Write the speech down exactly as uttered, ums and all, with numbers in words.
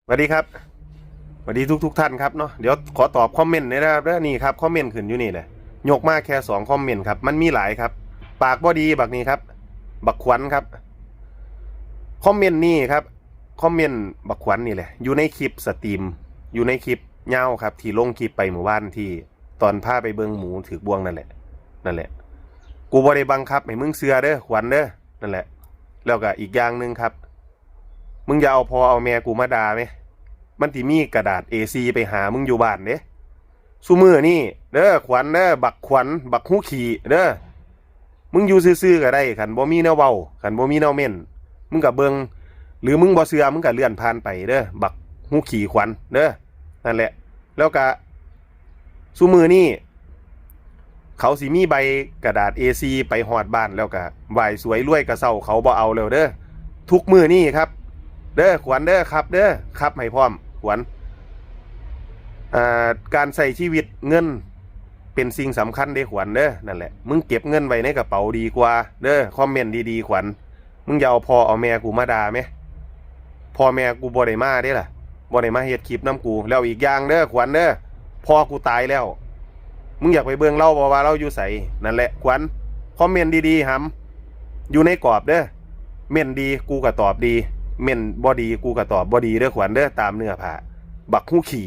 สวัสดีครับ สวัสดีทุกๆท่านครับเนาะ เดี๋ยวขอตอบคอมเมนต์หน่อยนะครับเด้อ นี่ครับ คอมเมนต์ขึ้นอยู่นี่แหละ ยกมาแค่สองคอมเมนต์ครับ มันมีหลายครับ ปากบ่ดีบักนี้ครับ บักขวัญครับ คอมเมนต์นี่ครับ คอมเมนต์บักขวัญนี่แหละ อยู่ในคลิปสตรีม อยู่ในคลิปยาวครับ ที่ลงคลิปไปเมื่อวานที่ตอนพาไปเบิ่งหมูถืกบ่วงนั่นแหละ นั่นแหละ กูบ่ได้บังคับให้มึงเชื่อเด้อขวัญเด้อ นั่นแหละ แล้วก็อีกอย่างหนึ่งครับ มึงอย่าเอาพ่อเอาแม่กูมาด่าแม่ มันสิมีกระดาษ เอสี่ ไปหามึงอยู่บ้านเด้ ซุมื้อนี่เด้อขวัญเด้อ บักขวัญ บักฮูขี้เด้อ มึงอยู่ซื่อๆก็ได้ คันบ่มีแนวเว้า คันบ่มีแนวเม้น มึงก็เบิ่ง หรือมึงบ่เชื่อ มึงก็เลื่อนผ่านไปเด้อ บักฮูขี้ขวัญเด้อ นั่นแหละ แล้วก็ซุมื้อนี่ เขาสิมีใบกระดาษ เอสี่ ไปฮอดบ้านแล้วก็ไหว้สวยรวยกระเซ้า เขาบ่เอาแล้วเด้อ ทุกมื้อนี่ครับ เด้อขวัญเด้อ ครับเด้อ ครับให้พร้อมขวัญ อ่า การใช้ชีวิตเงินเป็นสิ่งสำคัญเด้ขวัญเด้อ นั่นแหละ มึงเก็บเงินไว้ในกระเป๋าดีกว่าเด้อ คอมเมนต์ดีๆขวัญ มึงอย่าเอาพ่อเอาแม่กูมาด่าแม่ พ่อแม่กูบ่ได้มาเด้ล่ะ บ่ได้มาเฮ็ดคลิปนำกู แล้วอีกอย่างเด้อขวัญเด้อ พ่อกูตายแล้ว มึงอยากไปเบิ่งเล่าบ่ว่าเล่าอยู่ไส นั่นแหละขวัญ คอมเมนต์ดีๆหำ อยู่ในกรอบเด้อ เม้นดีกูก็ตอบดี เม้นบ่ดีกูก็ตอบบ่ดีเด้อขวัญเด้อ ตามเนื้อผ้า บักฮูขี้